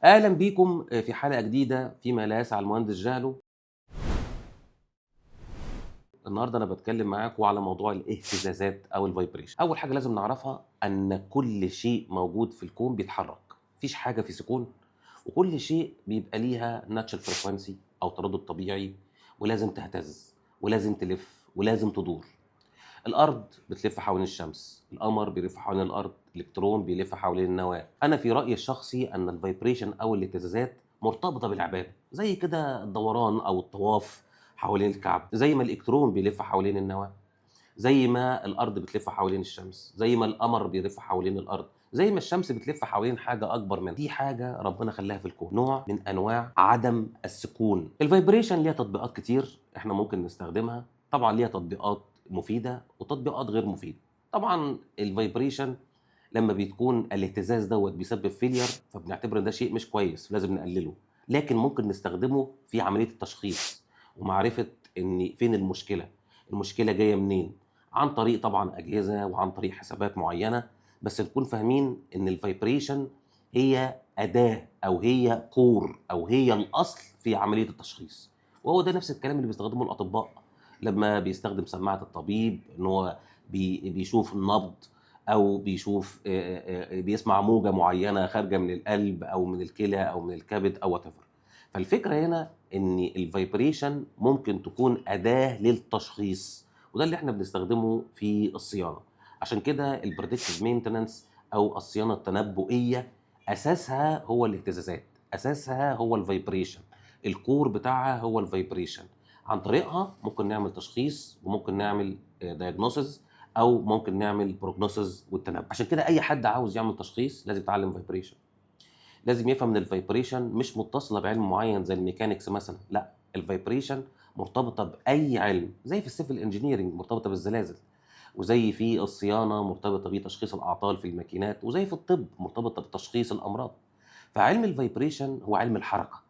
اهلا بيكم في حلقة جديدة فيما لا يسع المهندس جهله. النهارده انا بتكلم معاكم على موضوع الاهتزازات او ال vibration. اول حاجة لازم نعرفها ان كل شيء موجود في الكون بيتحرك، مفيش حاجة في سكون، وكل شيء بيبقى ليها natural frequency او تردد طبيعي، ولازم تهتز ولازم تلف ولازم تدور. الارض بتلف حوالين الشمس، القمر بيلف حوالين الارض، الالكترون بيلف حوالين النواة. انا في رايي الشخصي ان ال vibration او الاهتزازات مرتبطة بالعباده، زي كده الدوران او الطواف حوالين الكعبه، زي ما الالكترون بيلف حوالين النواة، زي ما الارض بتلف حوالين الشمس، زي ما القمر بيلف حوالين الارض، زي ما الشمس بتلف حوالين حاجة اكبر منها. دي حاجة ربنا خلاها في الكون، نوع من انواع عدم السكون. ال vibration ليها تطبيقات كتير احنا ممكن نستخدمها. طبعا ليها تطبيقات مفيدة وتطبيقات غير مفيده. طبعا ال vibration لما بتكون الاهتزاز دوت بيسبب failure، فبنعتبر ان ده شيء مش كويس، لازم نقلله. لكن ممكن نستخدمه في عملية التشخيص ومعرفة ان فين المشكله، المشكلة جاية منين، عن طريق طبعا اجهزة وعن طريق حسابات معينه. بس نكون فاهمين ان ال vibration هي اداه او هي core او هي الاصل في عملية التشخيص، وهو ده نفس الكلام اللي بيستخدمه الاطباء لما بيستخدم سماعه الطبيب، ان هو بيشوف النبض او بيشوف بيسمع موجه معينة خارجه من القلب او من الكلى او من الكبد او whatever. فالفكرة هنا ان ال vibration ممكن تكون اداه للتشخيص، وده اللي احنا بنستخدمه في الصيانه. عشان كده ال predictive maintenance او الصيانة التنبؤيه اساسها هو الاهتزازات، اساسها هو ال vibration، ال core بتاعها هو ال vibration. عن طريقها ممكن نعمل تشخيص وممكن نعمل diagnosis او ممكن نعمل prognosis والتنبؤ. عشان كده اي حد عاوز يعمل تشخيص لازم يتعلم vibration، لازم يفهم ان ال vibration مش متصلة بعلم معين زي ال mechanics مثلا، لا، ال vibration مرتبطة باي علم، زي في ال civil engineering مرتبطة بالزلازل، وزي في الصيانة مرتبطة بتشخيص الاعطال في الماكينات، وزي في الطب مرتبطة بتشخيص الامراض. فعلم ال vibration هو علم الحركه،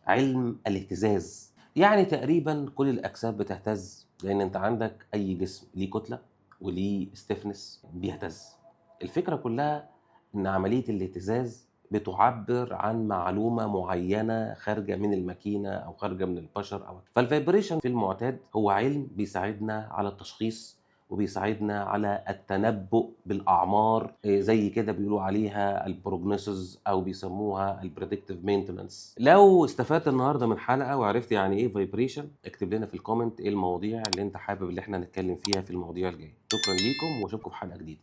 علم الاهتزاز. يعني تقريبا كل الاجسام بتهتز، لان انت عندك اي جسم ليه كتلة وليه stiffness بيهتز. الفكرة كلها ان عملية الاهتزاز بتعبر عن معلومة معينة خارجه من الماكينة او خارجه من البشر او فال vibration في المعتاد هو علم بيساعدنا على التشخيص وبيساعدنا على التنبؤ بالاعمار، زي كده بيقولوا عليها ال prognosis او بيسموها ال predictive maintenance. لو استفدت النهارده من حلقة وعرفت يعني ايه vibration، اكتب لنا في ال comment ايه المواضيع اللي انت حابب اللي احنا نتكلم فيها في المواضيع الجايه. شكرا ليكم واشوفكم في حلقة جديده.